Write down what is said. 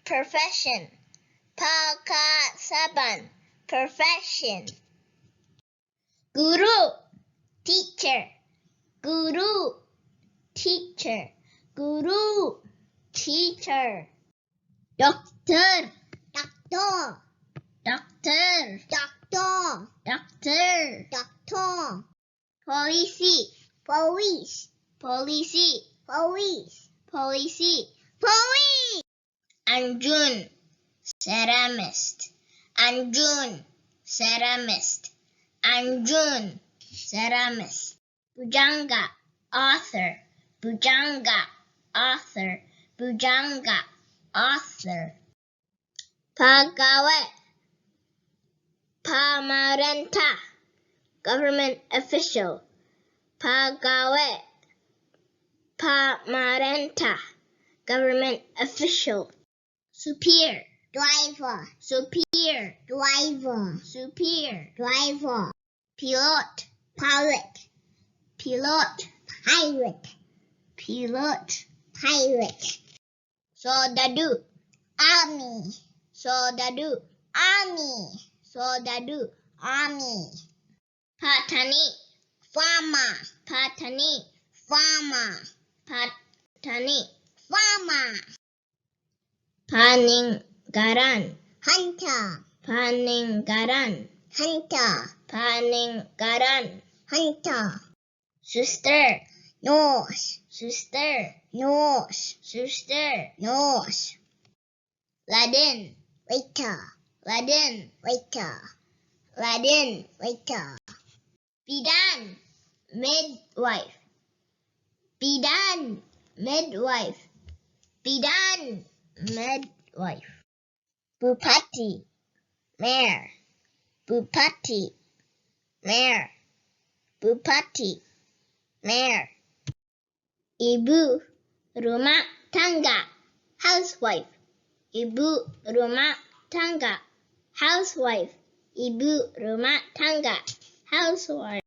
Profession. Pakasaban, profession. Guru, teacher. Guru, teacher. Guru, teacher. Doctor, Doctor. Doctor, Doctor. Doctor. Doctor. Polisi, Police. Polisi, Police. Polisi. Police. Anjun, ceramist. Anjun, ceramist. Anjun, ceramist. Bujangga, author. Bujangga, author. Bujangga, author. Pegawai, pemerintah, government official. Pegawai, pemerintah, government official. Supir, Driver. Supir, Driver. Supir. Driver. Pilot, Pirate. Pilot, Pirate. Pilot. Pirate. Soldadu, Army. Soldadu, Army. Soldadu. Army. Petani, Farmer. Petani, Farmer. Petani. Farmer. Paninggaran, Hunter. Paninggaran, Hunter. Paninggaran. Hunter. Suster, Nurse. Suster, Nurse. Suster. Nurse. Ladin, Waiter. Ladin, Waiter. Ladin. Waiter. Bidan, midwife. Bidan, midwife. Bidan, midwife. Bupati, mayor. Bupati, mayor. Bupati, mayor. Ibu rumah tangga, housewife. Ibu rumah tangga, housewife. Ibu rumah tangga, housewife.